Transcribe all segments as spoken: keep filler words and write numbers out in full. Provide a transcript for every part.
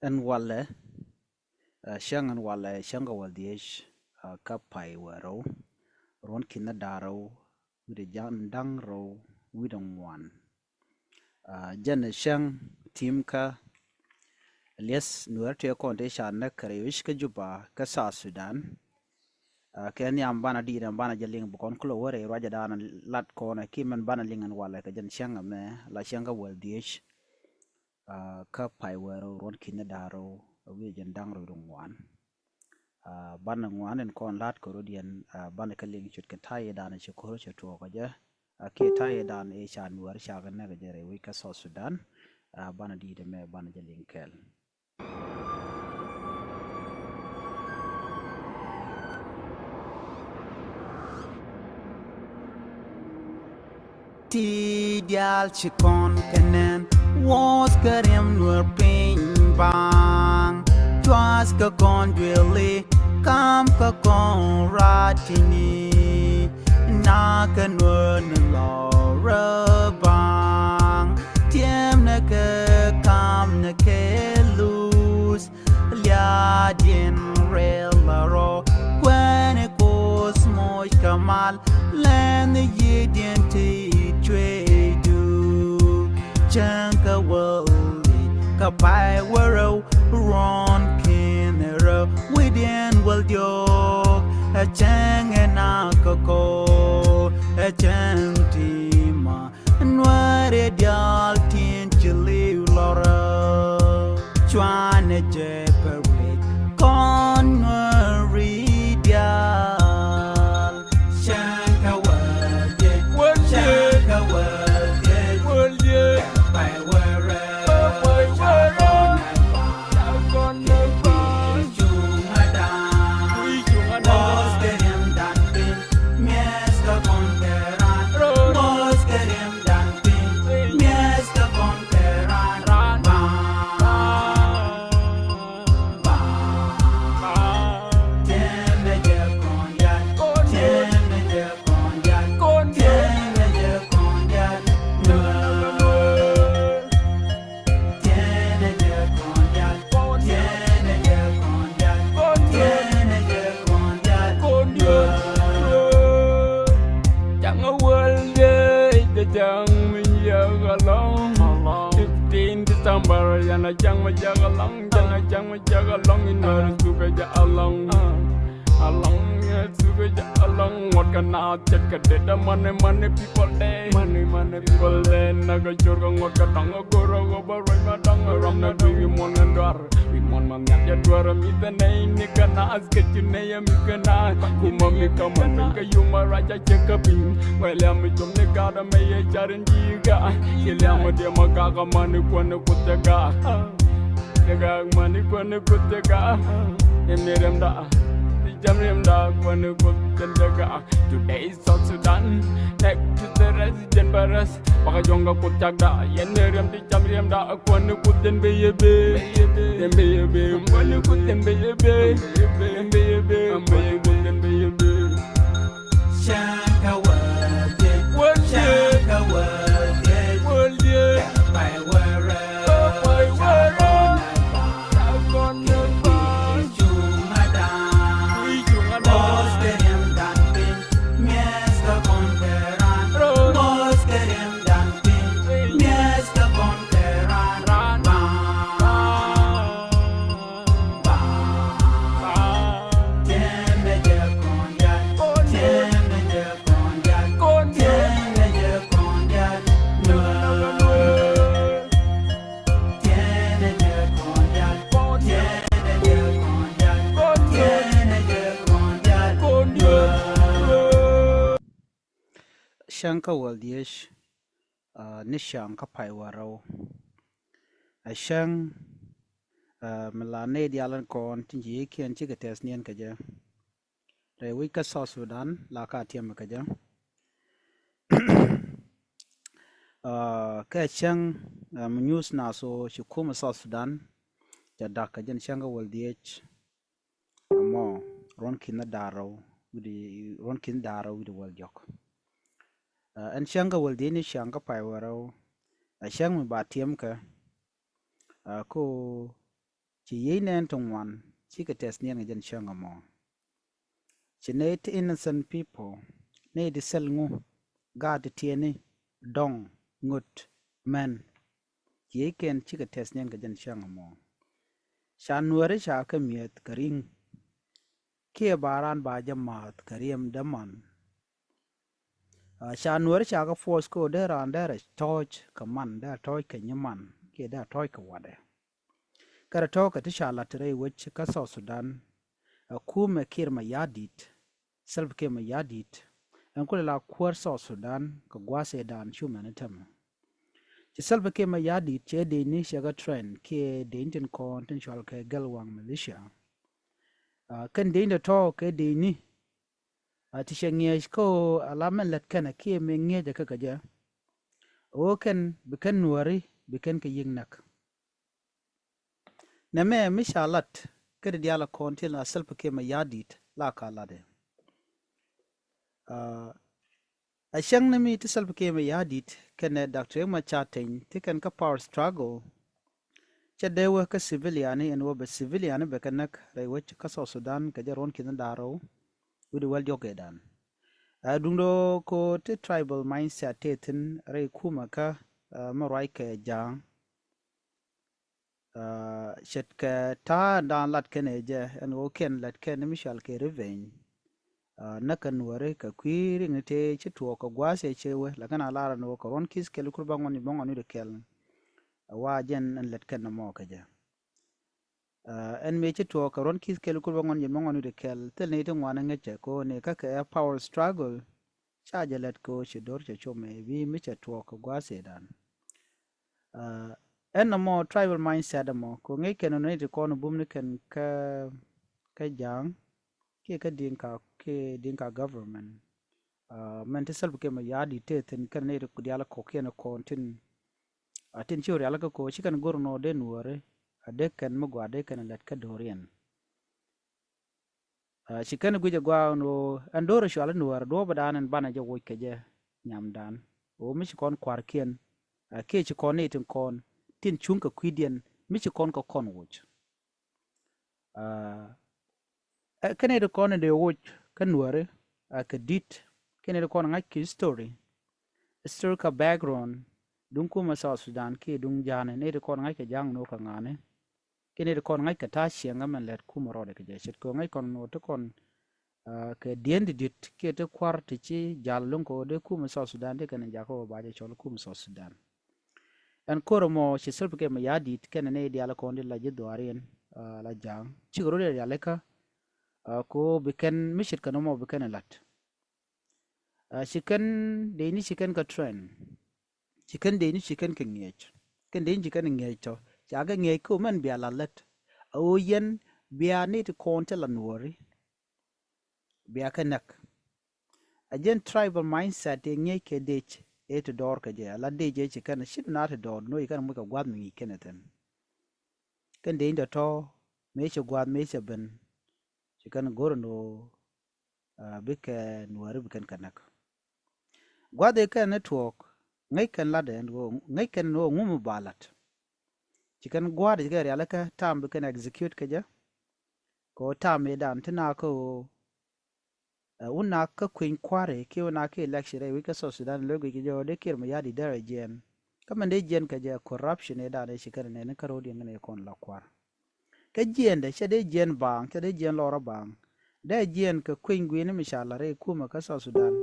Ɛn walɛ, ɛ, cäŋ ɛn walɛ, cäŋ kä wäl dhieec, ɛ, kä pay wä rɛw, ruɔ̱n ki̱n da̱ŋ rɛw wi̱cdɛ da̱ŋ rɛw wi̱cdɛ ŋuan. Ɛ, jɛn ɛ cäŋ tim kä lieth Nuɛr tëë kɔn tëë ca näk kɛ rɛy wi̱c kä Juba kä South Sudan. Ɛ, kɛ nhiam banɛ di̱i̱t ɛn banɛ jɛ liŋ bi kɔn kulɛ wä rɛy ruacɛ da̱a̱n lat kɔn ɛ ki mɛn banɛ liŋ ɛn walɛ kɛ jɛn cäŋ ɛmɛ la cäŋ kä wäl dhieec. Ɛ, kä pay wä rɛw ruɔ̱n ki̱n da̱ŋ rɛw wi̱cdɛ da̱ŋ rɛw wi̱cdɛ ŋuan. Ɛ, banɛ ŋuan in kɔn la̱t kɛ rɔ̱diɛn, ɛ, banɛ kɛ liŋ cut kɛ ta̱yɛ da̱a̱n ci ko̱r cɛ tuɔɔk kɛ jɛ. Ɛ, kiɛ ta̱yɛ da̱a̱n ëë ca Nuɛr ca kɛ näk kɛ jɛ rɛy wi̱c kä South Sudan. Ɛ, banɛ di̱i̱t ɛmɛ banɛ jɛ liŋ kɛɛl. Ti diaal ci kɔn kɛ nɛn wuɔth kɛ riɛm Nuɛr piny baaŋ. Cuath kɛ kɔn duëli, kam kɛ kɔn ratini. Na kɛ Nuɛr ni lɔrä baaŋ. Tiɛm ni kɛ kam ni kɛ luth. Lia̱a̱diɛn rɛl la rɔ kuɛn i̱ Kuoth moc kɛ mal. Lɛn i̱ yiëëdiɛn ti cuëëcdu. Cäŋ kä wäl dhieec kä pay wä rɛw ruɔ̱n ki̱n rɛw wi̱cdɛ wäl diɔ̱k. Ɛ cäŋ ɛ na kä kɔ ɛ cäŋ ti ma Nuääri diaal tin ci li̱w lɔrä. Cuanɛ jɛ pɛ wec kɔn Nuääri diaal. Cäŋ kä wäl dhieec, cäŋ kä wäl dhieec, kɛ pay wä rɛw, ca rɔ nɛn ba. Kɛ kui̱ cuŋädan, wuɔth kɛ riɛmdan piny, mi̱eth kä kɔn kɛ raan, wuɔth kɛ riɛmdan piny, mi̱eth kä kɔn kɛ raan, raan, baaŋ, baaŋ. Tɛmɛ jɛ kɔn jat, tɛmɛ jɛ kɔn jat, tɛmɛ jɛ kɔn jat, Nuäär. Cäŋ wäl dhieec, cäŋ mi jiäk ɛlɔ̱ŋ. Fifteen December, yɛn a cäŋ mi jiäk ɛlɔ̱ŋ, yɛn a cäŋ mi jiäk ɛlɔ̱ŋ, in Nuäär thukɛ jɛ ɛlɔ̱ŋ. Ɛlɔ̱ŋ, yɛn thukɛ jɛ ɛlɔ̱ŋ, ŋuɔ̱t kɛ naath ce̱tkɛ det, ɛ mani, mani people day. Mani, mani people day, näk kɛ cor kɛ ŋuɔ̱t kɛ dɔ̱ŋ, ɛ go̱r ɛ ɣöö bä ruec ma dɔ̱ŋ, ɛ ram nɛ guic i̱ muɔ̱n ɛn duar. I̱ muɔ̱n ma nhial jɛ duar, ɛ mi̱th ɛ nɛy ni kɛ naath, kɛ ci nɛy ɛ mi̱th kɛ naath. Kumä mi kä män piny kɛ yum ɛ ruac a cɛ kä piny. Wɛl yam mi com ni gaat ɛmɛ yɛ car in ji̱ gak. Ci liam ɛ diɛm ɛ gak, ɛ mani kuäni Kuoth cɛ gak. Cɛ gak mani kuäni Kuoth cɛ gak. Ɛn ni riɛmda, ti cam riɛmda kuäni Kuoth cɛ gak. Today South Sudan, next to the rest, jɛn bä rest. Bakɛ jɔ̱ŋ kɛ Kuoth cakda, yɛn ni riɛm ti cam riɛmda, kuäni Kuoth jɛn bɛ yɛ bee. Jɛn bɛ yɛ bee, kuäni Kuoth jɛn bɛ yɛ bee. Jɛn bɛ yɛ bee, kuäni Kuoth jɛn bɛ yɛ bee. Cäŋ kä wäl dhieec, cäŋ kä wäl dhieec, kɛ pay wä rɛw, ca kɔn nɛn ba. Kɛ kui̱ cuŋädan, wuɔth kɛ riɛmdan piny, mi̱eth kä kɔn kɛ raan, wuɔth kɛ riɛmdan piny, mi̱eth kä kɔn kɛ raan, baaŋ, baaŋ. Tɛmɛ jɛ kɔn jat, tɛmɛ jɛ kɔn jat, tɛmɛ jɛ kɔn jat, Nuäär. Cäŋ kä wäl dhieec, ɛ, ni cäŋ kä pay wä rɛw. Ɛ cäŋ, ɛ, mi la nɛy diaal ɛn kɔn tin ji̱ kiɛn cikɛ tɛth niɛn kɛ jɛ. Rɛy wi̱c kä South Sudan la ka tiɛm kɛ jɛ. Ɛ, kɛ cäŋ, ɛ, mi nyuuth naath ɣöö ci kumɛ South Sudan cɛ da̱k kɛ jɛn cäŋ kä wäl dhieec. Ɛmɔ ruɔ̱n ki̱n da̱ŋ rɛw wi̱cdɛ, ruɔ̱n ki̱n da̱ŋ rɛw wi̱cdɛ wäl diɔ̱k. Ɛ, ɛn cäŋ kä wäl dhieec ni cäŋ kä pay wä rɛw. Ɛ cäŋ mi ba tiɛm kɛ, ɛ, ko Ci yiey nɛn ti ŋuan cikɛ tɛth niɛn kɛ jɛn cäŋ ɛmɔ. Ci nɛy ti innocent people, nɛy ti thil ŋu, gaat ti tiɛni, dɔŋ, ŋut, mɛn. Ci yiey kɛn cikɛ tɛth niɛn kɛ jɛn cäŋ ɛmɔ. Ca Nuääri ca kɛ mi̱eth kɛ ri̱ŋ, kiɛ ba raan ba jɛ maath kɛ riɛm däman. Ca Nuääri ca kɛ force kä dee raan dee rɛ tɔ̱ɔ̱c kɛ man, dee tɔ̱ɔ̱c kɛ nyiman kiɛ dee tɔ̱ɔ̱c kɛ watdɛ. Kɛ rɛ tɔ̱ɔ̱kɛ ti ca lat rɛy wec kä South Sudan, ɛ kumɛ Kiir Mayardit, Salva Kiir Mayardit, ɛn kulɛ la kuäär South Sudan kɛ gua̱a̱thɛ dan cumɛn tämɛ. Ci Salva Kiir Mayardit cɛ dee ni cɛ kɛ train kiɛ dee ni tin kɔn tin cɔal kɛ Galwang militia. Kɛn dee ni tɔ̱ kɛ dee ni a ti cɛ ŋiɛc kä ɣöö a la mɛn lät kɛnɛ kiɛ mëë ŋiɛc a kä kɛ jɛ. Ɣöö kɛn bi kɛn Nuääri bi kɛn kɛ yi̱k näk. Nɛmɛ mi ca lat kä di diaal a kɔn ti la Salva Kiir Mayardit la ka latdɛ. A cäŋ ni mi ti Salva Kiir Mayardit kɛnɛ Doctor Riek Machar Teny ti kɛn kä power struggle. Cɛ dee wä kä civilian ɛn wä bɛ civilian bɛ kɛ näk rɛy wec kä South Sudan kɛ jɛ ruɔ̱n ki̱n da̱ŋ rɛw wi̱cdɛ wäl diɔ̱k ëëdan. Ɛ duundɛ ko ti tribal mindset tëë thi̱n rɛy kumɛ kä mɛ ruac kɛ ja̱a̱ŋ. Ce̱tkɛ ta̱a̱ in daan lat kɛn ɛ jɛ ɛn ɣöö kɛn lat kɛn mi cɔal kɛ revenge. Näk kɛ Nuääri kɛ kui̱ riŋni tëë ci tuɔɔk kɛ gua̱a̱th ɛ cɛ wee lakin a lar ɛn ɣöö kɛ ruɔ̱n ki̱th kɛl kur bä ŋuɔ̱n ji̱ bä ŋuɔ̱n wi̱cdɛ kɛl. Ɛ wa jɛn ɛn lat kɛn nɔmɔ kɛ jɛ. Ɛn mëë ci tuɔɔk kɛ ruɔ̱n ki̱th kɛl kur bä ŋuɔ̱n ji̱ bä ŋuɔ̱n wi̱cdɛ kɛl thil ni ti ŋuan ɛ ŋäcɛ kɛ ɣöö ni kä kɛ power struggle. Ca jɛ lät kɛ ɣöö ci do̱r cɛ com ɛ bi mi cɛ tuɔɔk kɛ gua̱a̱th ëëdan. Ɛn nɔmɔ tribal mindset ɛmɔ kɛ ŋäc kɛn nɔ ni ti kɔn bum ni kɛn kä kä ja̱a̱ŋ kiɛ kä Dinka kiɛ Dinka government. Mɛn ti Salva Kiir Mayardit tëë thi̱n kɛn ni ti diaal kɔkiɛn kɔn tin a tin ci rial kä kɔ ci kɛn go̱r nɔ dee Nuääri a dee kɛn mi gɔaa dee kɛn lät kä do̱riɛn. Ci kɛn guic a gɔaa ɛn ɣöö ɛn do̱r a cual in Nuäär duɔ̱ɔ̱p dan in banɛ jɛ woc kɛ jɛ nyamdan. Ɣöö mi ci kɔn kua̱rkiɛn kiɛ ci kɔn ni tin kɔn tin cuŋ kɛ kui̱diɛn mi ci kɔn kɛ kɔn woc. Ɛ kɛn ni ti kɔn in dee woc kä Nuääri a kɛ di̱t kɛn ni ti kɔn ŋa̱c kɛ history, historical background duŋ kumɛ South Sudan kiɛ duŋ ja̱a̱ni ni ti kɔn ŋa̱c kɛ ja̱a̱ŋ ni wä kɛ ŋa̱ni. Kɛn ni ti kɔn ŋa̱c kɛ ta̱a̱ ciɛŋ ɛmɛn lɛt kumɛ rɔɔdɛ kɛ jɛ ce̱tkɛ ŋa̱c kɔn ŋot ti kɔn kɛ diɛn ti di̱t kiɛ ti kua̱r ti ci ja̱l lo̱ŋ kɛ ɣöö dee kumɛ South Sudan ti kɛn jakä ɣöö ba jɛ cɔl kumɛ South Sudan. Ɛn ko̱r ɛmɔ ci Salva Kiir Mayardit kɛnɛ ni diaal kɔn di la ji̱ dhuaariɛn la ja̱a̱ŋ cikɛ rot diaal ikä. Kɛ ɣöö bi kɛn mi ce̱tkɛ nɔmɔ bi kɛn ɛ la̱t. Ci kɛn dee ni ci kɛn kɛ train. Ci kɛn dee ni ci kɛn kɛ ŋiɛc. Kɛn dee ni ci kɛn ŋiɛc tɔ ca kɛ ŋiɛc kä mɛn bia la lät. A ɣöö yɛn bia ni ti kɔn ti la Nuääri. Bia kɛ näk. A jɛn tribal mindset ti ŋiɛc kɛ dec ëë ti dɔɔr kɛ jɛ a la dec ëë ci kɛn ci du na ti dɔɔr no ci kɛn muc kɛ gua̱th mi ŋic kɛn ɛ thi̱n. Kɛn dee ni tɔ tɔ mëë ci gua̱th mëë ci ben ci kɛn go̱r ni ɣöö bikɛ Nuääri bi kɛn kɛ näk. Gua̱th ëë kɛn ni tuɔɔk ŋäc kɛn latdɛ ɛn ɣöö ŋäc kɛn ni ɣöö ŋu mi ba la̱t. Ci kɛn gua̱a̱r ci kɛn rialikä tam bi kɛn execute kɛ jɛ. Kɛ ɣöö tam ëëdan ti na kä ɣöö ɛ wun na kä kui̱ny kua̱ri kiɛ wun na kä election rɛy wi̱c kä South Sudan lo̱c guic kɛ jɛ ɣöö dee Kiir Mayardit dee rɔ jiɛɛn. Kä mɛn dee jiɛɛn kɛ jɛ corruption ëëdan ëë ci kɛn nɛn kä ro̱diɛn kɛn ëë kɔn la kua̱r. Kä jiɛɛndɛ cɛ dee jiɛɛn baaŋ cɛ dee jiɛɛn lɔrä baaŋ. Dee jiɛɛn kɛ kui̱ny gui̱ni mi ca la̱r i̱ kumɛ kä South Sudan.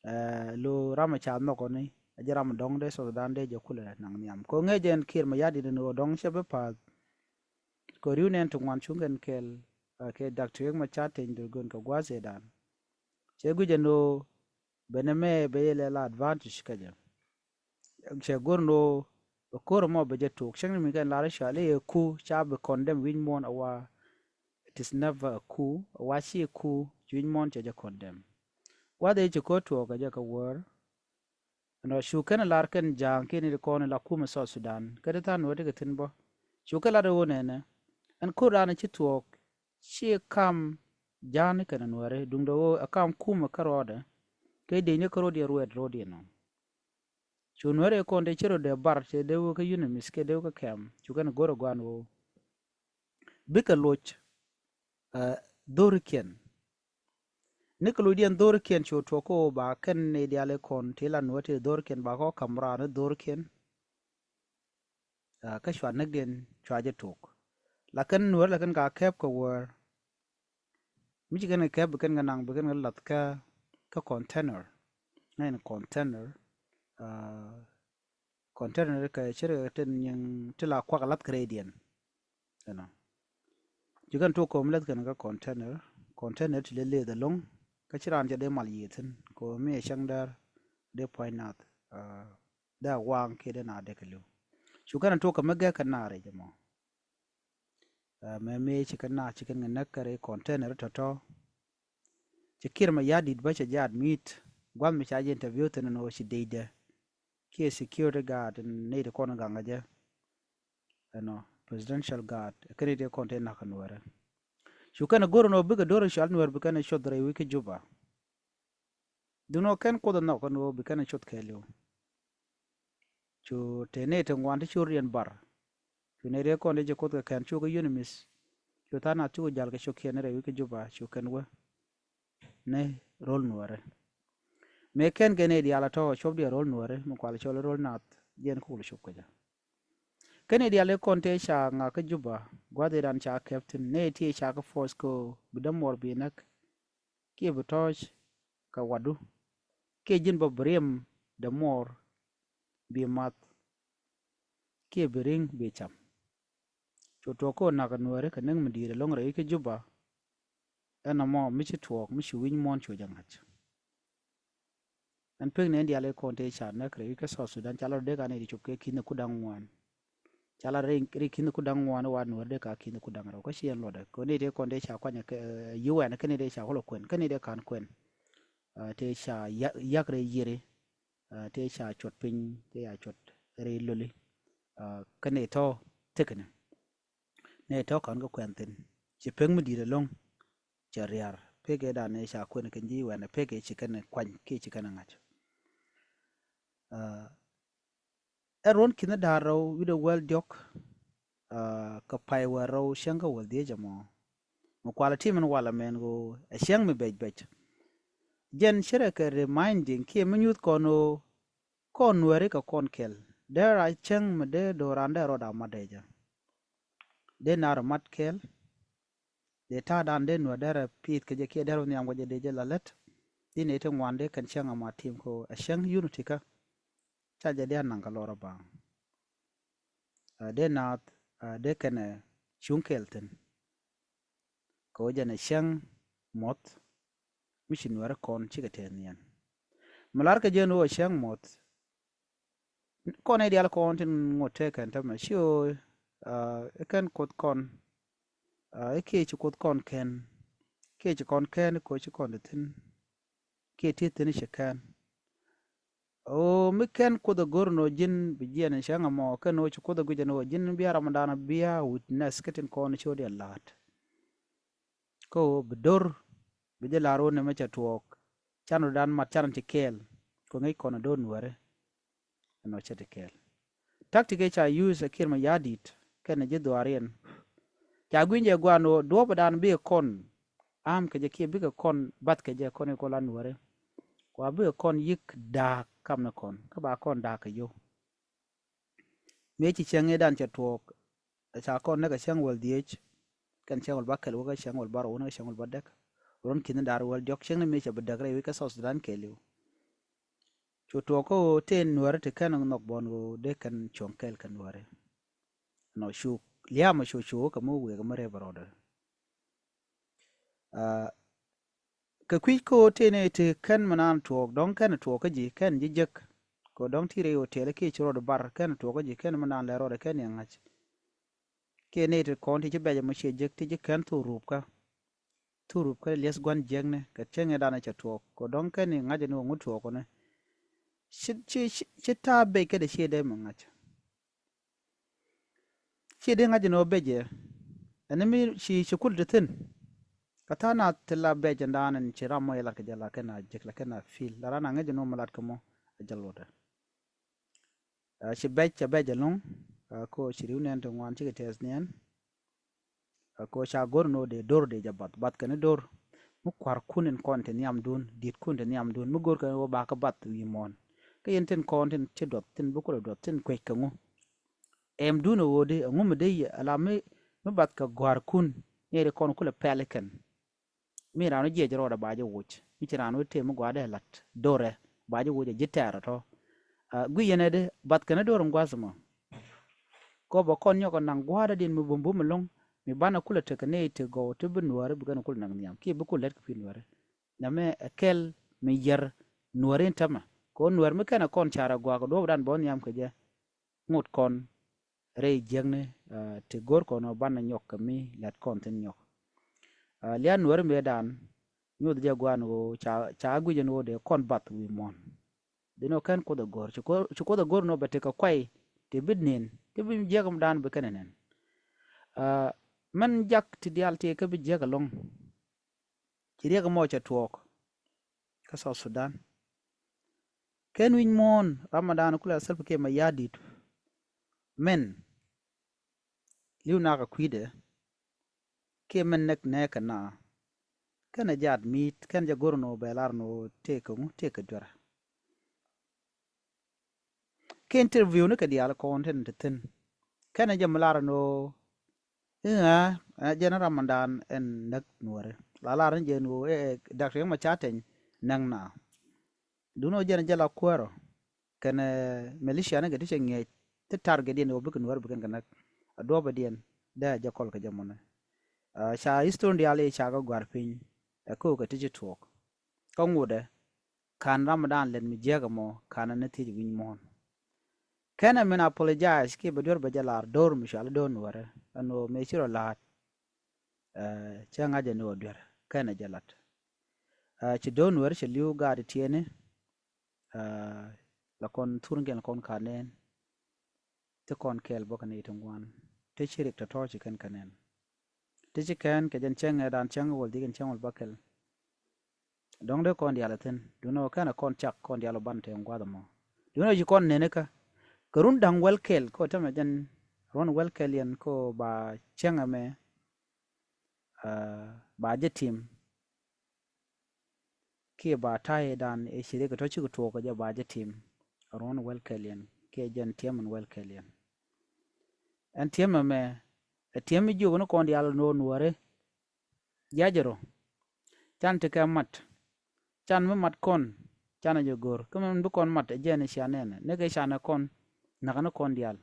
Ɛ lo ram ca nhɔkɔni a jɛ ram dɔ̱ŋ dee South Sudan dee jɛ kulɛ naŋ nhiam kɛ ŋäc jɛ ɛn Kiir Mayardit ni ɣöö dɔ̱ŋ cɛ bi pa̱a̱th. Kɛ ri̱w nɛn ti ŋuan cuŋ kɛn kɛɛl kɛ Doctor Riek Machar Teny Dhurgon kɛ gua̱a̱th ëëdan. Cɛ guic ɛn ɣöö ben ɛmɛ bɛ yɛ lɛ la advantage kä jɛ. Cɛ go̱r ni ɣöö bɛ ko̱r ɛmɔ bɛ jɛ tok cäŋ ni mi kɛn lar i̱ cɔal i̱ ɛ ku ca bi condemn wi̱c muɔ̱ɔ̱n a wa. It is never a ku a wa ci ku ci wi̱c muɔ̱ɔ̱n cɛ jɛ condemn. Gua̱th ëë ci ko̱r tuɔɔk kɛ jɛ kɛ wäär. Ɛn ɔ cu kɛn lar kɛn ja̱a̱ŋ kiɛ ni ti kɔn la kumɛ South Sudan kä ti tha̱a̱ŋ Nuääri kɛ thi̱n bä. Cu kɛ lat ɛ ɣöö nɛnɛ ɛn ko̱r dan ci tuɔɔk ci kam ja̱a̱ŋ ni kɛn Nuääri duundɛ ɣöö ɛ kam kumɛ kä rɔɔdɛ. Kɛ dee ni kä ro̱diɛn ruɛt ro̱diɛn nɔ. Cu Nuääri kɔn dee ci rɔ dee bar cɛ dee wä kä UNMISS kɛ dee wä kä kɛm cu kɛn go̱r ɛ gua̱n ɣöö bikɛ loc dhorikiɛn. Ni kɛ locdiɛn dhorikiɛn cu tuɔk kä ɣöö ba kɛn nɛy diaal i̱ kɔn ti la nuɔ̱ɔ̱r ti dhorikiɛn ba kɔ ka̱m raan i̱ dhorikiɛn. Kä cua näkdiɛn cua jɛ tok. Lakin nuɔ̱ɔ̱r lakin ka kɛp kɛ wäär. Mi ci kɛn kɛ kɛp bi kɛn kɛ naŋ bi kɛn kɛ lath kä, kä container. Ŋäcni container. Container kɛ cir kɛ tin nyiŋ ti la kuak lath kɛ rɛydiɛn. Ɛnɔ. Ci kɛn tok kɛ mi lath kɛn kä container. Container ti lɛ leth ɛlɔ̱ŋ. Kä ci raan cɛ dee mal yiëë thi̱n kɛ mi ɛ cäŋ däär dee pua̱ny nath. Dee a waŋ kiɛ dee na dee kɛ li̱w. Cu kɛn tok kɛ mi gɛk kɛ naar i̱ jɛ mɔ. Mɛ mëë ci kɛn na ci kɛn kɛ näk kɛ rɛy container tɔ̱tɔ̱. Ci Kiir Mayardit bä cɛ jɛ admit gua̱th mi ca jɛ interview thi̱n ɛn ɣöö ci deydɛ kiɛ security guard in nɛy ti kɔn gaŋ kɛ jɛ. Ɛnɔ presidential guard kä nɛy ti kɔn ti nak kɛ Nuɛrɛ. Cu kɛn ɛ go̱r ɛn ɣöö bikɛ do̱r cual Nuɛr bi kɛn ɛ cuɔth rɛy wi̱c kä Juba. Duundɛ ɣöö kɛn Kuoth ɛ nhɔk ɛn ɣöö bi kɛn ɛ cuɔth kɛɛliw. Cu tëë nɛy ti ŋuan ti cu riɛn bar. Cu nɛy ti kɔn ti ci Kuoth kɛ kɛn cukɛ yun mi̱th. Cu tha̱a̱ŋ nath cukɛ jal kɛ cio̱kiɛn rɛy wi̱c kä Juba cu kɛn wä ni ro̱l Nuɛri. Mëë kɛn kɛ nɛy diaal a tɔ̱ cuɔpdiɛn ro̱l Nuɛri mi kual cɔl i̱ ro̱l nath jiɛn kukul cop kɛ jɛ. Kä nɛy diaal ti kɔn tëë ca ŋak kä Juba gua̱thidan ca kɛp thi̱n nɛy ti ca kä force kɛ ɣöö bi dämuɔɔr bi näk. Kiɛ bi tɔ̱ɔ̱c kɛ watdu kiɛ ji̱n bä bi riɛm dämuɔɔr bi math kiɛ bi ri̱ŋ bi cam. Cu tuɔɔk kä ɣöö nakä Nuɛri kɛ näk mi di̱i̱t ɛlɔ̱ŋ rɛy kä Juba. Ɛn ɛmɔ mi ci tuɔɔk mi ci wi̱c muɔ̱ɔ̱n cu jɛ ŋa̱c. Ɛn pek ni ɛn diaal i̱ kɔn tëë ca näk rɛy wi̱c kä South Sudan ca la rɔ dee ka nɛy ti cop kɛ ki̱n ɛ ku da̱ŋ ŋuan. Ca la rɛy ki̱n ɛ ku da̱ŋ ŋuan i̱ wa Nuɛr dee ka ki̱n ɛ ku da̱ŋ rɛw kä ci ɛn luɔtdɛ kɛ nɛy tëë kɔn tëë ca kuany ɛ U N kä nɛy tëë ca kulɛ kuɛn kä nɛy tëë ka̱n kuɛn. Tëë ca yak rɛy yiëri. Tëë ca cuɔt piny tëë ca cuɔt rɛy loli. Kä nɛy tɔ̱ tekɛ ni nɛy tɔ̱ ka̱n kä kuɛn thi̱n ci pek mi di̱i̱t ɛlɔ̱ŋ. Cɛ ria̱r pekɛ dan ëë ca kuɛn kɛn ji̱ wɛn ɛ pekɛ ci kɛn kuany kiɛ ci kɛn ŋa̱c. Ɛ ruɔ̱n ki̱n da̱a̱r rɛw wi̱cdɛ wäl diɔ̱k. Kɛ pay wäl rɛw cäŋ kä wäl dhiec ɛmɔ. Mi kualɛ ti min walɛ mɛn ɣöö ɛ cäŋ mi bɛc bɛc. Jɛn cärɛ kɛ reminding kiɛ mi nyuth kɔn ɣöö kɔn Nuɛri kɛ kɔn kɛl dee ra cäŋ mi dee do̱ran dee rɔɔd a mat dee jɛ. Dee naar mat kɛl. Dee ta̱a̱ dan dee Nuɛr derɛ pi̱i̱th kɛ jɛ kiɛ derɛ nhiam kɛ jɛ dee jɛ la lät. Di nɛy ti ŋuan dee kɛn cäŋ ama tim kɛ ɣöö ɛ cäŋ unity kä. Ca jɛ dee a naŋ kɛ lɔr a baŋ. Dee naath dee kɛn ɛ cuŋ kɛɛl thi̱n. Kɛ ɣöö jɛn ɛ cäŋ muɔth mi ci Nuɛri kɔn cikɛ tɛth niɛn. Mi lar kɛ jɛn ɣöö ɛ cäŋ muɔth. Kɔn ɛ diaal kɔn tin ŋot tëë kɛn tämɛ ci ɣöö i̱ kɛn Kuoth kɔn i̱ kiɛ ci Kuoth kɔn kɛn kiɛ ci kɔn kɛn i̱ koci kɔn ti thi̱n kiɛ ti thi̱n i̱ ci kɛn. Ɣöö mi kɛn Kuoth ɛ go̱r ni ɣöö ji̱n bi jiɛn i̱ cäŋ ɛmɔ kɛn ɣöö ci Kuoth ɛ guic ɛn ɣöö ji̱n bia ramdan bia witness kä tin kɔn ci ɣöö diɛ la̱a̱t. Kä ɣöö bi do̱r bi jɛ la̱r ɣöö nɛmɛ cɛ tuɔɔk. Can rɔ̱dan mat can ti kɛɛl kɛ ŋäc kɔn ɛ do̱r Nuɛri. Ɛn ɣöö cɛ ti kɛɛl. Taktik ëë ca use ɛ Kiir Mayardit kɛnɛ ji̱ dhuaariɛn. Ca gui̱ny jɛ gua̱a̱n ɣöö duɔ̱ɔ̱pdan bikɛ kɔn am kɛ jɛ kiɛ bikɛ kɔn bath kɛ jɛ kɔn i̱ kɔn la Nuɛri. Kua bikɛ kɔn yi̱k da̱a̱k kamni kɔn kä ba kɔn da̱a̱k kɛ yio̱w. Mëë ci cäŋ ëëdan cɛ tuɔɔk. Ca kɔn näk ɛ cäŋ wäl dhiec. Kɛn cäŋ wäl ba kɛl wä kä cäŋ wäl ba rɔw wä kä cäŋ wäl ba däk. Ruɔ̱n ki̱n da̱r wäl diɔ̱k cäŋ ni mëë cɛ bi däk rɛy wec kä South Sudan kɛɛliw. Cu tuɔɔk kä ɣöö tëë Nuɛri ti kɛn nhɔk buɔ̱n ɣöö dee kɛn cuɔ̱ŋ kɛɛl kɛ Nuɛri. Nɔ cu lia̱a̱mɛ cu cu kɛ mi wëë kɛ mi rɛp rɔɔdɛ. Kɛ kui̱c kä ɣöö tëë nɛy ti kɛn mi naan tuɔɔk dɔ̱ŋ kɛn tuɔɔk kä ji̱ kɛn ji̱ jek. Kɛ ɣöö dɔ̱ŋ ti rɛy hotel kiɛ ci rɔɔd bar kɛn tuɔɔk kä ji̱ kɛn mi naan lɛ rɔɔdɛ kɛn yɛ ŋa̱c. Kiɛ nɛy ti kɔn ti ci bɛc ɛmɔ ciɛ jek ti ci kɛn thok rupkä. Thok rupkä liɛth gua̱n jiäkni kɛ cäŋ ëëdan cɛ tuɔɔk kɛ dɔ̱ŋ kɛn i̱ ŋa̱c ɛn ɣöö ŋut tuɔɔk kɔni. Ci, ci, ci, ci ta̱a̱ bec kädɛ ciɛ dee mi ŋa̱c. Ciɛ dee ŋa̱c ɛn ɣöö bec ɛ ɛn mi ci, ci kul ti thi̱n. Kɛ tha̱a̱ŋ nath ti la bec ɛn da̱a̱n ɛn ci ram mɔ yɛ lat kɛ jɛ la kɛn a jek la kɛn a fil la ran a ŋäc ɛn ɣöö mi lat kɛ mɔ a jɛ lotdɛ. Ci bec cɛ bec ɛlɔ̱ŋ. Ko ci ri̱w nɛn ti ŋuan cikɛ tɛth niɛn. Kɛ ɣöö ca go̱r ni ɣöö dee do̱r dee jɛ bath, bath kɛn do̱r. Mi kua̱rkun in kɔn te nhiamdun, di̱tkun te nhiamdun, mi go̱r kɛn ɣöö bakä bath wi̱i̱ muɔ̱ɔ̱n. Kä yɛn tin kɔn tin ci duɔth, tin bi kulɛ duɔth, tin kuec kɛ ŋu? Ɛmdun ɛ ɣöö di, ɛŋu mi dee yɛ, ala mi, mi bath kɛ gua̱a̱rkun, ni ri kɔn kulɛ pɛl kɛn. Mi raan wä jiɛc rɔɔdɛ ba jɛ woc. Mi ci raan wä tëë mi gua̱a̱dɛ la̱t do̱rɛ ba jɛ woc ɛ ji̱ tɛɛr ɛ tɔ̱. Ah, gui̱c yɛn ɛ di bath kɛn do̱r in gua̱th mɔ. Kɔ bɛ kɔn nyɔk ɛ naŋ gua̱a̱dɛ din mi bum bum ɛlɔ̱ŋ. Mi banɛ kulɛ tekɛ nɛy ti gɔw ti bi nuääri bi kɛn kulɛ naŋ nhiam. Kiɛ bi kulɛ lɛt kɛ pi̱i̱ nuääri. Nɛmɛ ɛ kɛl mi yɛr nuääri in tämɛ. Kɛ ɣöö nuäär mi kɛn ɛ kɔn carɛ gua̱a̱k ɛ duɔ̱ɔ̱pdan bä nhiam kɛ jɛ. Ŋot kɔn rɛy jiäkni, ah, ti go̱r kɔn ɔ banɛ nyɔk kɛ mi lät kɔn thi̱n nyɔk. Ah, lia̱a̱ nuääri mëëdan nyoth jɛ gua̱a̱n ɣöö ca, ca guic ɛn ɣöö dee kɔn bath wi̱i̱ muɔ̱ɔ̱n. Dhin ɔ kɛn Kuoth ɛ go̱r, ci Kuoth, ci Kuoth ɛ go̱r ni ɔ bɛ tekɛ kuay ti bi nën, ti bi jiäk dan bi kɛn ɛ nɛn. Ah, mɛn jak ti diaal ti kä bi jiäk ɛlɔ̱ŋ. Ci riɛk ɛmɔ cɛ tuɔɔk kä South Sudan. Kɛn wi̱c muɔ̱ɔ̱n Ramadan kulɛ Salva Kiir Mayardit. Mɛn li̱w nakä kui̱dɛ kiɛ mɛn näk nɛɛkɛ na. Kɛn ɛ jɛ admit, kɛn jɛ go̱r ni ɣöö bɛ lar ni ɣöö tëëkɛ ŋu, tëëkɛ duerä. Kɛ interview ni kɛ diaal kɔn tin ti thi̱n. Kɛn jɛ mi lar ni ɣöö i̱ ŋa, ɛ jɛn Ramadan ɛn näk nuɔri. La lar ni jɛn ɣöö, ɛ, ɛ, Doctor Riek Machar Teny näk na. Duŋni ɣöö jɛn jɛ la kuäärä. Kɛn, ɛ, militia ni kɛ ti cɛ ŋiɛc ti target diɛn ɣöö bikɛ nuɔri bikɛn kɛ näk. A duɔpɛ diɛn dee a jɛ kɔl kɛ jɛ mɔnɛ. Ah, ca history diaal i̱ ca kɛ gua̱r piny. Ɛ ko̱o̱kɛ ti ci tuɔɔk. Kä ŋotdɛ, ka̱n Ramadan lɛt mi jiäk ɛmɔ, ka̱n ni thiec wi̱ny muɔ̱ɔ̱n. Kɛn ɛ min apologize kiɛ bɛ duer bɛ jɛ lar do̱r mi cuali do̱r nuäärä, ɛn ɣöö mëë ci rɔ la̱a̱t, eh, cä ŋa̱c ɛ ni ɣöö duer, kɛn ɛ jɛ la̱t. Eh, ci do̱r nuäärä cɛ li̱w gaat tiɛɛni, eh, la kɔn thur ni jɛn kɔn ka̱n nɛɛn, ti kɔn kɛɛl bä kɛ nɛy ti ŋuan, ti ci riɛk tɔ̱tɔ̱ ci kɛn kɛ nɛn. Ti ci kɛn kɛ jɛn cäŋ ɛ dan cäŋ wäl dhik ɛn cäŋ wäl bäkɛl. Dɔ̱ŋ dee kɔn diaal ɛ thi̱n, duundɛ ɣöö kɛn ɛ kɔn cak kɔn diaal ɛ ban te ŋuath ɛmɔ. Duundɛ ɣöö ci kɔn nɛn ikä. Kɛ run da̱ŋ wäl kɛl, kä tämɛ jɛn run wäl kɛl yɛn kä ba cäŋ ɛmɛ, ah, ba jɛ tim. Kiɛ ba ta̱yɛ dan ɛ ci riɛk tɔ̱ cikɛ tuɔɔk kɛ jɛ ba jɛ tim. Ruɔ̱n wäl kɛl yɛn kiɛ jɛn tiɛm in wäl kɛl yɛn. Ɛn tiɛm ɛmɛ, ɛ tiɛm mi jiök ni kɔn diaal nuɔɔr nuɔɔri. Jiac rɔ. Can ti kɛ mat. Can mi mat kɔn. Can a jɛ go̱r. Kä min bi kɔn mat ɛ jɛn cia nɛnɛ. Ni kɛ ca nɛ kɔn. Näk ni kɔn diaal.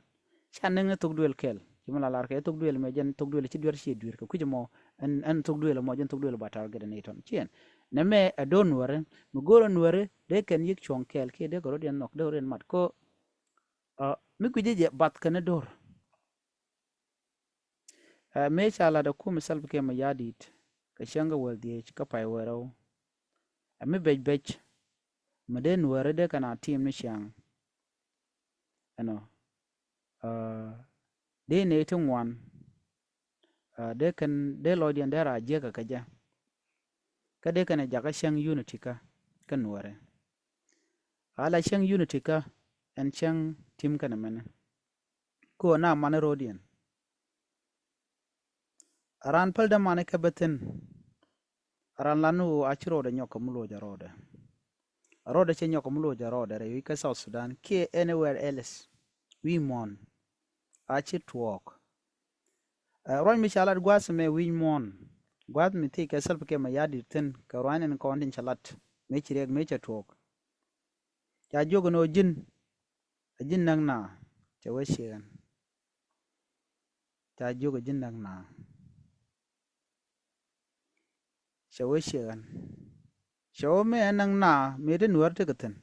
Ca nɛŋ ni thok duël kɛl. Ci mi la lar kɛ thok duël mɛ jɛn thok duël ci duer ci duer kɛ kui̱c mɔ. Ɛn, ɛn thok duël mɔ jɛn thok duël ba target ni tɔn. Ciɛn. Nɛ mɛ ɛ do̱r nuɔri. Mi go̱r ɛ nuɔri. Dee kɛn yik cuɔ̱ŋ kɛl. Kiɛ dee kɛ rɔ̱diɛn nhɔk. Dee rɔ̱diɛn mat. Ko, ah, mi guic jɛ bath kɛn do̱r. Ɛ, mëë ca lat ɛ kumɛ Salva Kiir Mayardit kɛ cäŋ kɛ wäl dhieec kä pay wee rɛw. Ɛ mi bec bec mi dee nuääri dee kɛn a tim ni ciaŋ. Ɛnɔ, ɛ, dee nɛy ti ŋuan, ɛ, dee kɛn dee lɔcdiɛn dee ra jiäkä kɛ jɛ. Kä dee kɛn ɛ jakä cäŋ unity kä kä nuääri. A la cäŋ unity kä ɛn cäŋ tim kɛn ɛmɛnɛ. Kɛ ɣöö na mani ro̱diɛn. A raan päl dämani kɛ bä thi̱n. A raan lan ni ɣöö a ci rɔɔdɛ nyɔk kɛ mi loc a rɔɔdɛ. A rɔɔdɛ cɛ nyɔk kɛ mi loc a rɔɔdɛ rɛy wi̱c kä South Sudan kiɛ anywhere else. Wi̱i̱ muɔ̱ɔ̱n. A ci tuɔɔk. Ɛ, ruac mi ca lat gua̱a̱th mɛ wi̱i̱ muɔ̱ɔ̱n. Gua̱a̱th mi thiec kɛ Salva Kiir Mayardit thi̱n kɛ ruac ni kɔn tin ca lat. Mëë ci riɛk mëë cɛ tuɔɔk. Ca jiök ni ɣöö ji̱n. A ji̱n näk na. Cɛ wee ciɛ ɣän. Ca jiök a ji̱n näk na. Cɛ wee ciɛ ɣän. Cɛ wee mëë ɛ näk na mëë ti nuäär tekɛ thi̱n.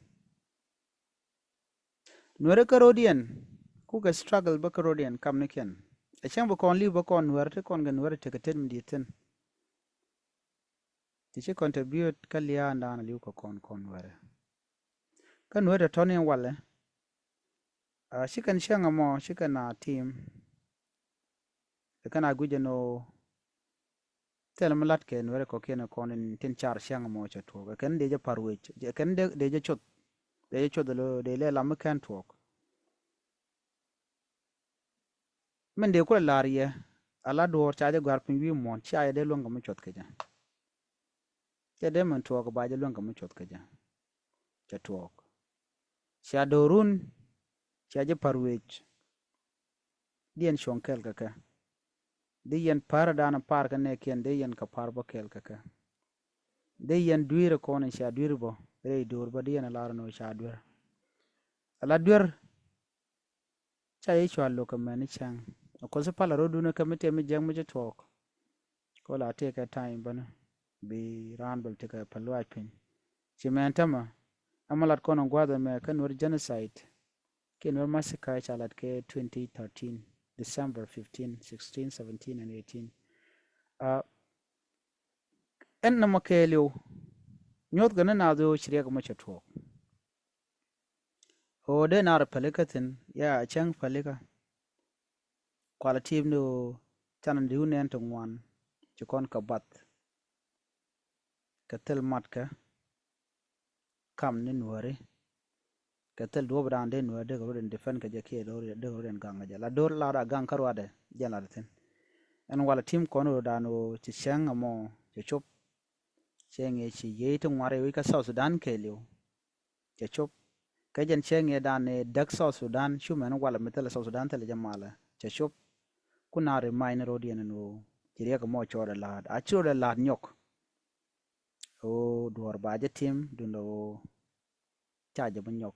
Nuäärä kä ro̱diɛn. Kukɛ struggle bä kä ro̱diɛn kamnikiɛn. Ɛ cäŋ bä kɔn li̱w bä kɔn nuäärä ti kɔn kɛ nuäärä tekɛ tet mi di̱i̱t thi̱n. Ti ci contribute kä lia̱a̱ nda̱a̱n li̱w kɛ kɔn kɔn nuäärä. Kä nuäärä tɔ̱ni walɛ. A, cikɛn cäŋ ɛmɔ, cikɛn a tim. Ɛ kɛn a guic ɛn ɣöö thil mi la̱t kɛ nuɛri kɔ̱kiɛn ɛ kɔn in tin car cäŋ ɛmɔ cɛ tuɔɔk. Ɛ kɛn dee jɛ pa̱r wec. Ɛ kɛn dee, dee jɛ coth. Dee jɛ coth ɛ lo̱ dee lɛ lam mi kɛn tuɔɔk. Min dee kulɛ la̱r yɛ. Ala duɔ̱ɔ̱r ca jɛ gɔ̱a̱r piny wi̱i̱ muɔ̱ɔ̱n, cia jɛ dee luäŋ kɛ mi cuɔth kɛ jɛ. Cɛ dee min tuɔɔk ba jɛ luäŋ kɛ mi cuɔth kɛ jɛ. Cɛ tuɔɔk. Cia do̱run, cia jɛ pa̱r wec. Diɛn cuɔ̱ŋ kɛɛl kɛ kɛ. Di yɛn pa̱r dan pa̱r kɛ nɛɛkiɛn, di yɛn kɛ pa̱r bä kɛɛl kɛ kɛ. Di yɛn dui̱r kɔn in cia dui̱r bä rɛy do̱r bä, di yɛn lar ni ca duer. Ala duer. Ca yɛ cua lo̱k kɛ mɛn i̱ cäŋ. Ɛ kuɔth i̱ palä ro̱dun kɛ mi tëë mi jiäk mi ci tuɔɔk. Ko la tëë kɛ time bäni bi raan bäl tëë kɛ päl luaac piny. Ci mɛn tämɛ ɛmɛ lat kɔn in gua̱a̱th ɛmɛ kä Nuer genocide kiɛ Nuer massacre ca lat kɛ twenty thirteen, December fifteen, sixteen, seventeen and eighteen. Ɛn nɔmɔ kɛɛliw nyuɔ̱th kɛ ni naath ɣöö ci riɛk mɔ cɛ tuɔɔk. Ɣöö dee naar pälikä thi̱n, ya cäŋ pälikä. Kualɛ ti̱i̱m ni ɣöö canɛ di̱w nɛn ti ŋuan ci kɔn kɛ bath. Kɛ thil matkɛ kam ni Nuääri. Kɛ thil duɔ̱ɔ̱p dan dee Nuääri dee kɛ rot in defend kɛ jɛ kiɛ dee kɛ rot in gaŋ kɛ jɛ. La do̱r la da gaŋ kä ruadɛ jɛ la thi̱n. Ɛn walɛ ti̱i̱m kɔn rot dan ɣöö ci cäŋ ɛmɔ cɛ cop. Cɛ ŋiɛ ci yiey ti ŋuan rɛy wec kä South Sudan kɛɛliw. Cɛ cop. Kä jɛn cɛ ŋiɛ dan ni däk South Sudan, cu mɛn walɛ mi thilɛ South Sudan thilɛ jɛ malɛ. Cɛ cop. Ku na remind ni rot yɛn ni ɣöö ci riɛk mɔ cɔɔdɛ la̱a̱t. A ci rot ɛ la̱a̱t nyɔk. Ɣöö duɔ̱ɔ̱r ba jɛ tim duundɛ ɣöö ca jɛ bi nyɔk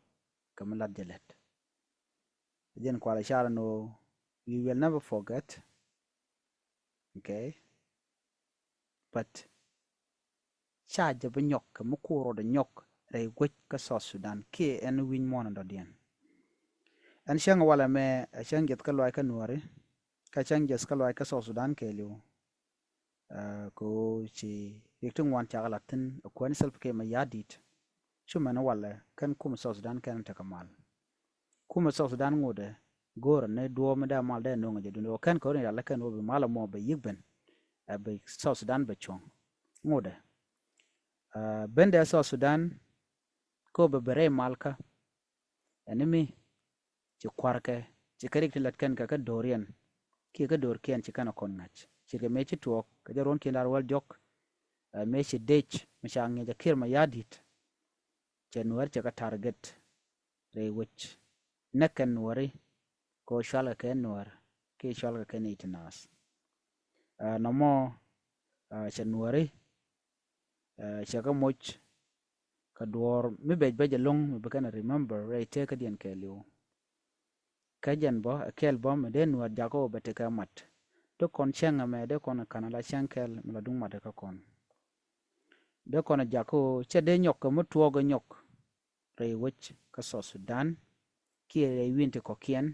kɛ mi lat jɛ lät. Jɛn kualɛ car ni ɣöö we will never forget. Okay. But ca jɛ bi nyɔk kɛ mi kuur rɔdɛ nyɔk rɛy guec kä South Sudan kiɛ ɛn wi̱ny muɔ̱ɔ̱n dɔ̱diɛn. Ɛn cäŋ walɛ mɛ ɛ cäŋ jiɛth kä luaac kä Nuääri. Kä cäŋ jiɛth kä luaac kä South Sudan kɛɛliw. Kɛ ɣöö ci riɛk ti ŋuan cakɛ la̱t thi̱n ɛ kuäär ni Salva Kiir Mayardit. Cu mɛn walɛ kɛn kumɛ South Sudan kɛn tekɛ mal. Kumɛ South Sudan ŋotdɛ go̱o̱rä ni duɔ̱ɔ̱p mi dee mal dee no̱o̱ŋ jɛ duundɛ ɣöö kɛn kɛ ɣöö ni rial kɛn ɣöö bi mal ɛmɔ bɛ yi̱k ben. Ɛ bi South Sudan bɛ cuɔ̱ŋ ŋotdɛ. Bendɛ South Sudan kä ɣöö bɛ ben rɛy malkä. Ɛn mi ci kua̱rkɛ ci kɛ rik ti lät kɛn kɛ kä do̱riɛn kiɛ kä do̱rkiɛn ci kɛn ɛ kɔn ŋa̱c. Ci kɛ mëë ci tuɔɔk kɛ jɛ ruɔ̱n kiɛn da̱r wäl diɔ̱k. Mëë ci dec mi ca ŋi̱eec ɛ Kiir Mayardit. Cɛ Nuäär cɛ kɛ target rɛy wec. Näk kɛn Nuääri kɛ ɣöö cualkɛ kɛ Nuäär kiɛ cualkɛ kɛ nɛy ti naath. Nɔmɔ cɛ Nuääri cɛ kɛ moc kɛ duɔ̱ɔ̱r mi bec bec ɛlɔ̱ŋ mi bi kɛn remember rɛy tëëkädiɛn kɛɛliw. Kä jɛn bä ɛ kɛɛl bä mi dee Nuäär jakä ɣöö bɛ tekɛ mat. Dee kɔn cäŋ ɛmɛ dee kɔn ka̱n ala cäŋ kɛɛl mi la duŋ mat kä kɔn. Dee kɔn jakä ɣöö cɛ dee nyɔk kɛ mi tuɔɔk ɛ nyɔk rɛy wec kä South Sudan kiɛ rɛy wi̱i̱n ti kɔ̱kiɛn.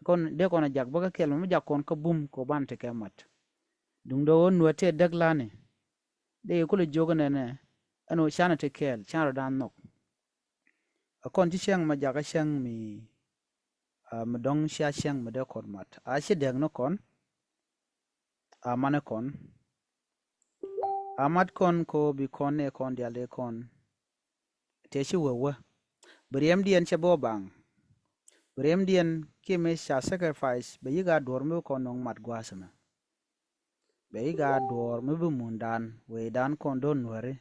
Kɔn dee kɔn jak bä kä kɛɛl mi jak kɔn kä bum kɛ ɣöö banɛ tekɛ mat. Duŋdɛ ɣöö Nuäär tëë däk lani. Dee kulɛ jiök nɛnɛ ɛn ɣöö canɛ ti kɛɛl canɛ rɔ̱dan nhɔk. Ɛ kɔn ci cäŋ mɛ jakä cäŋ mi mi dɔ̱ŋ cia cäŋ mi dee kɔn mat a ci dɛk ni kɔn. A mani kɔn a mat kɔn ko bi kɔn ni kɔn dial dee kɔn. Tëë ci wee wee bi riɛmdiɛn cɛ bi wä baŋ. Bi riɛmdiɛn kiɛ mi ca sacrifice bɛ yi̱k a duɔ̱ɔ̱r mi bi kɔn nɔŋ mat gua̱a̱th ɛmɛ. Bɛ yi̱k a duɔ̱ɔ̱r mi bi mundan wecdan kɔn do̱r Nuääri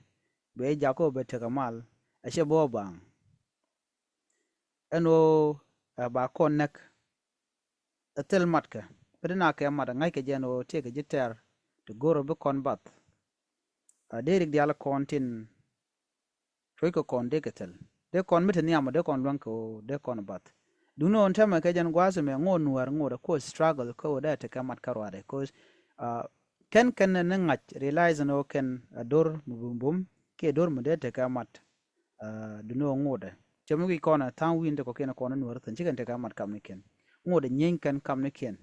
bɛ jakä ɣöö bɛ tekɛ mal. Ɛ cɛ bi wä baŋ. Ɛn ɣöö ɛ ba kɔn näk. Ɛ thil matkɛ bä ti na kɛ mat ɛ ŋa̱ckɛ jɛn ɣöö tëëkɛ ji̱ tɛr ti go̱r ɛ bi kɔn bath. A dee rik diaal kɔn tin cuɔ̱ckɛ kɔn dee kɛ thil dee kɔn mi te nhiam ɔ dee kɔn luäŋ kɛ ɣöö dee kɔn bath. Duŋni ɣöö täämɛ kɛ jɛn gua̱a̱th ɛmɛ ŋot Nuäär ŋot ɛ kuɔ struggle kä ɣöö dee tekɛ mat kä ruaadɛ. Cause kɛn kɛn ni ŋa̱c realize ni ɣöö kɛn a do̱r mi bumbum kiɛ do̱r mi dee tekɛ mat. Duŋni ɣöö ŋotdɛ cɛ mi guic kɔn ɛ tha̱a̱ŋ wi̱i̱n ti kɔ̱kiɛn kɔn ni Nuäär thi̱n ci kɛn tekɛ mat kamnikiɛn. Ŋotdɛ nyieny kɛn kamnikiɛn.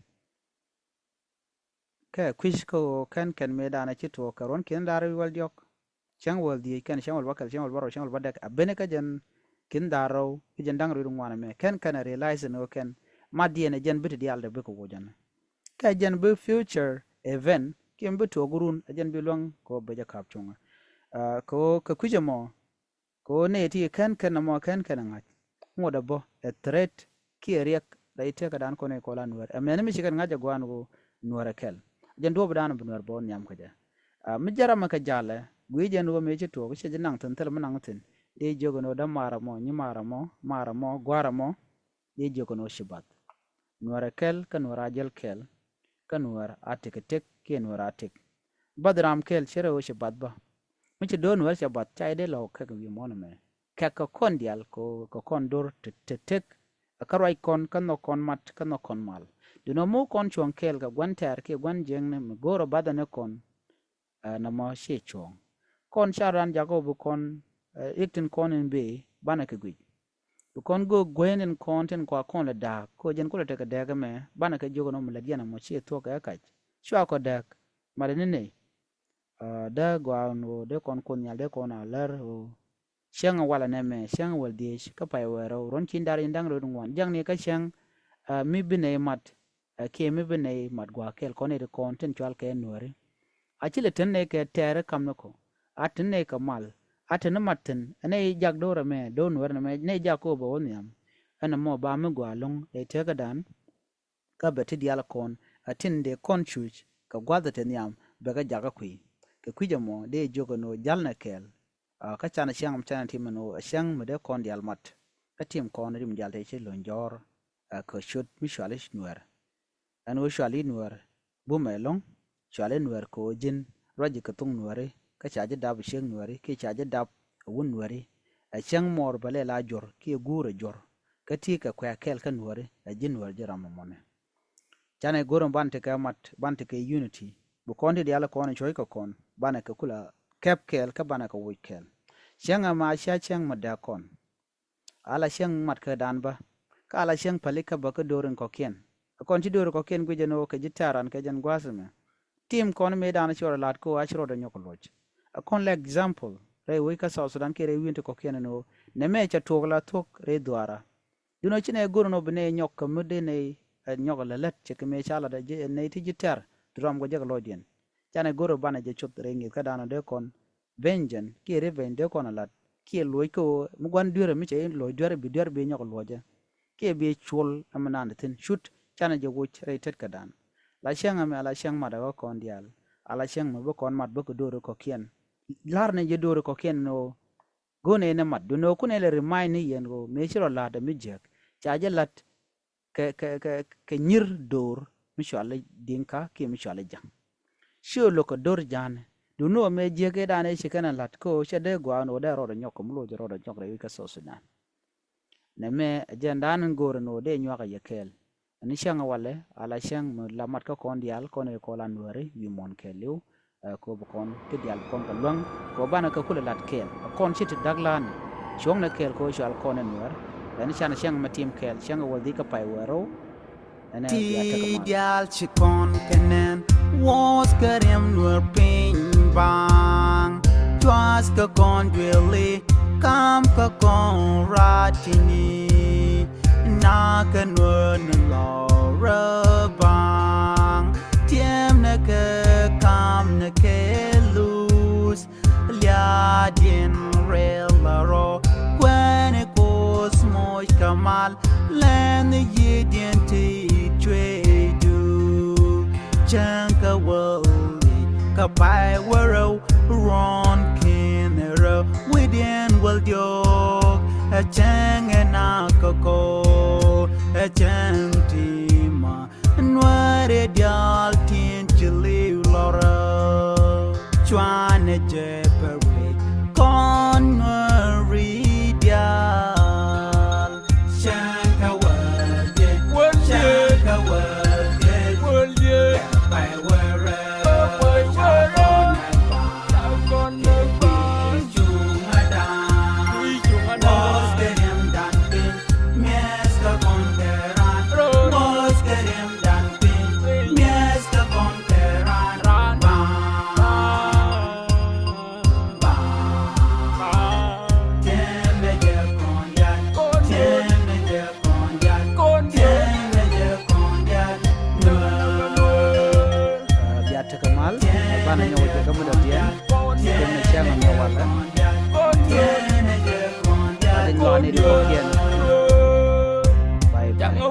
Kɛ kui̱c kä ɣöö kɛn kɛn mëëdan a ci tuɔɔk kɛ ruɔ̱n ki̱n da̱r wäl diɔ̱k. Cäŋ wäl dhieec kɛn cäŋ wäl bäkɛl cäŋ wäl bärɔw cäŋ wäl bädɛk a ben kä jɛn ki̱n da̱r rɛw kä jɛn da̱ŋ rɛw di ŋuan ɛmɛ kɛn kɛn a realize ni ɣöö kɛn matdiɛn ɛ jɛn bi ti diaal dee bikɛ woc ɛn. Kɛ jɛn bi future event kiɛ mi bi tuɔɔk run ɛ jɛn bi luäŋ kɛ ɣöö bɛ jɛ ka̱p cuŋä. Kɛ ɣöö kɛ kui̱c ɛmɔ kɛ ɣöö nɛy ti kɛn kɛn ɛmɔ kɛn kɛn ɛ ŋa̱c ŋot ɛ bä ɛ threat kiɛ riɛk rɛy tëkädan kɔn ɛ kɔn la Nuäär. Ɛmɛn mi ci kɛn ŋa̱c ɛ gua̱a̱n ɣöö Nuäär ɛ kɛl. Jɛn duɔ̱ɔ̱p dan bi Nuɛr bä nhiam kä jɛ. Mi jɛ ram mi kɛ jalɛ gui̱i̱ jɛn wä mëë ci tuɔɔk cɛ ji̱ naŋ thi̱n thil mi naŋ thi̱n. Dee jiök ɛn ɣöö dämaar ɛmɔ, nyimaar ɛmɔ, maar ɛmɔ, gua̱a̱r ɛmɔ. Dee jiök ɛn ɣöö ci bath. Nuɛr ɛ kɛl kä Nuɛr a jäl kɛl. Kä Nuɛr a tëk ɛ tëk kiɛ Nuɛr a tëk. Bath ram kɛl ci rɛw ɣöö ci bath bä. Mi ci do̱r Nuɛr cɛ bath ca jɛ dee lɔ̱k kɛk wi̱i̱ muɔ̱ɔ̱n ɛmɛ. Kɛk kɛ kɔn diaal kɛ kɔn do̱r tëk tëk. Kä ruac kɔn kä nhɔk kɔn mat kä nhɔk kɔn mal. Duundɛ muk kɔn cuɔ̱ŋ kɛɛl kɛ gua̱n tɛ̈r kiɛ gua̱n jiäkni mi go̱o̱rä bath ɛn ɛ kɔn. Nɔmɔ ciɛ cuɔ̱ɔ̱ŋ kɔn ca raan jakä wä bi kɔn i̱k tin kɔn in bëë banɛ kɛ guic. Bi kɔn göök gue̱e̱n in kɔn tin kua kɔn lɛ da̱a̱k kɛ jɛn kulɛ tekɛ dɛɛk ɛmɛ banɛ kɛ jiök ɛn ɔ mi lät yɛn ɛmɔ ciɛ thuɔ̱k kɛ kac. Cua kɔ dɛɛk mat ɛn ni nɛy. Dee gɔaa ɛn ɣöö dee kɔn Kuoth Nhial dee kɔn a lär ɣöö cäŋ ɛ walɛ nɛmɛ, cäŋ ɛ wäl dhieec kä pay wäl rɛw, ruɔ̱n ci da̱r in da̱ŋ rɛw ŋuan. Jiäkni kä cäŋ mi bi nɛy mat kiɛ mi bi nɛy mat gua̱a̱th kɛl kɔn i̱ kɔn tin cual kɛ Nuääri. A ci lɛ ten nɛy kɛ tɛɛri kamnikɔ, a ten nɛy kɛ mal, a ten mat thi̱n ɛ nɛy jak do̱r ɛmɛ do̱r Nuääri nɛmɛ nɛy jak kɔ bɛ wä nhiam. Ɛn ɛmɔ ba mi gɔaa lo̱ŋ ɛ tekädan. Kä bɛ ti diaal kɔn a tin dee kɔn cuc kɛ gua̱th ɛ te nhiam bɛ kɛ jakä kui̱. Kɛ kui̱c ɛmɔ dee jiök ɛn ɣöö jäl nɛ kɛɛl. Kä canɛ cäŋ mi canɛ tim ɛn ɣöö ɛ cäŋ mi dee kɔn diaal mat. Kä tim kɔn rim diaal te ci lo̱ny jɔ̱ɔ̱r kɛ ciöt mi cuali Nuäär. Ɛn ɣöö cuali Nuäär bumɛ ɛlɔ̱ŋ. Cuali Nuäär kɛ ɣöö ji̱n ruac ji̱ kɛ thok Nuääri kä ca ji̱ dap ɛ ciek Nuääri kiɛ ca ji̱ dap ɛ wut Nuääri. Ɛ cäŋ mɔɔr bɛ lɛ la juɔ̱r kiɛ guur ɛ juɔ̱r. Kä ti kɛ kuɛ kɛɛl kä Nuääri ɛ ji̱ Nuäär ji̱ ram ɛmɔni. Canɛ go̱r ɛn banɛ tekɛ mat banɛ tekɛ unity. Bi kɔn ti diaal kɔn cuɔ̱c kɛ kɔn banɛ kɛ kulɛ kɛp kɛɛl kä banɛ kɛ woc kɛɛl. Cäŋ ɛmɛ a cia cäŋ mi dääk kɔn. Ala cäŋ mat kä dan bä. Kä ala cäŋ päli kä bä kä do̱r in kɔ̱kiɛn. Ɛ kɔn ci do̱r in kɔ̱kiɛn guic ɛn ɣöö kɛ ji̱ tɛ̈ran kɛ jɛn gua̱a̱th ɛmɛ. Tim kɔn mëë dan ci rɔ la̱t kä ɣöö a ci rɔɔdɛ nyɔk kɛ luɔc. Ɛ kɔn lɛ example rɛy wec kä South Sudan kiɛ rɛy wi̱i̱n ti kɔ̱kiɛn ɛn ɣöö nɛmɛ cɛ tuɔɔk la thuɔ̱k rɛy dhuaara. Duundɛ ci nɛy go̱r ɛn ɣöö bi nɛy nyɔk kɛ mi dee nɛy ɛ nyɔk lɛ lät cɛ kɛ mëë ca lat ɛ nɛy ti ji̱ tɛ̈r ti rɔm kɛ jɛ kɛ lɔcdiɛn. Canɛ go̱r ɛ banɛ jɛ cuɔth rɛy ŋi̱th kä dan ɔ dee kɔn ben jɛn kiɛ revenge dee kɔn a lat kiɛ luɔc kä ɣöö mi gua̱n dueerä mi cɛ in luɔc dueerä bi dueerä bi nyɔk luɔcɛ. Kiɛ bi cuɔl ɛmɛ naan thi̱n cut canɛ jɛ woc rɛy tet kä dan. La cäŋ ɛmɛ la cäŋ mat ɛ ɣä kɔn diaal. Ala cäŋ mɛ bi kɔn mat bä kɛ do̱r ɛ kɔ̱kiɛn. La̱r ni jɛ do̱r ɛ kɔ̱kiɛn ni ɣöö go̱o̱nɛ ni mat duundɛ ɣöö kunɛ lɛ remind ni yɛn ɣöö mëë ci rɔ la̱t ɛ mi jiäk ca jɛ la̱t kɛ kɛ kɛ kɛ nyir do̱r mi cuali Dinka kiɛ mi cuali Ja̱ŋ. Ci ɣä lo̱k kɛ do̱r ja̱a̱ni duundɛ ɣöö mëë jiäk ëëdan ëë ci kɛn ɛ la̱t kä ɣöö cɛ dee gɔaa ni ɣöö dee rɔɔdɛ nyɔk kɛ mi lo̱c rɔɔdɛ nyɔk rɛy wi̱c kä South Sudan. Nɛmɛ ɛ jɛn dan in go̱o̱r ɛn ɣöö dee nyuak ɛ yɛ kɛɛl. Ɛn cäŋ ɛ walɛ ala cäŋ mi la mat kä kɔn diaal kɔn ɛ kɔn la Nuääri wi̱i̱ muɔ̱ɔ̱n kɛɛliw. Ɛ kɔ bi kɔn ti diaal bi kɔn kɛ luäŋ kɔ banɛ kɛ kulɛ lat kɛɛl ɛ kɔn ci ti da̱k la̱a̱ni. Cuɔ̱ŋnɛ kɛɛl kɔ cual kɔn ɛ Nuäär. Ɛn canɛ cäŋ mɛ tim kɛɛl cäŋ ɛ wäl dhiec kä pay wäl rɛw. Ɛn ɛ bia tekɛ mal. Ti diaal ci kɔn kɛ nɛn wuɔth kɛ riɛm Nuäär piny baŋ. Cuath kɛ kɔn duëli kam kɛ kɔn rat ti̱ni. Nakä Nuäär ni lɔrä baŋ tiɛm ni kɛ kam ni kɛ luth. Lia̱a̱diɛn rɛl la rɔ kuɛni Kuoth moc kɛ mal lɛn ni yiëëdiɛn ti cuëëcdu. Cäŋ kä wäl kä pay wärä ruɔ̱n ki̱n rä wi̱diɛn wäl diɔ̱k. Ɛ cäŋ ɛ nakä kɔ ɛ cäŋ ti ma Nuääri diaal tin ci li̱w lɔrä. Cuanɛ jɛ pɛ wec kɔn Nuääri diaal. Cäŋ kä wäl jɛ, cäŋ kä wäl jɛ, wäl jɛ. Pay wärä, pay wärä. Bia tekɛ mal banɛ nyɔk jɛ kä mi dɔ̱diɛn. Kɛn ni cäŋ mi walɛ a ti nyuani di kɔkiɛn.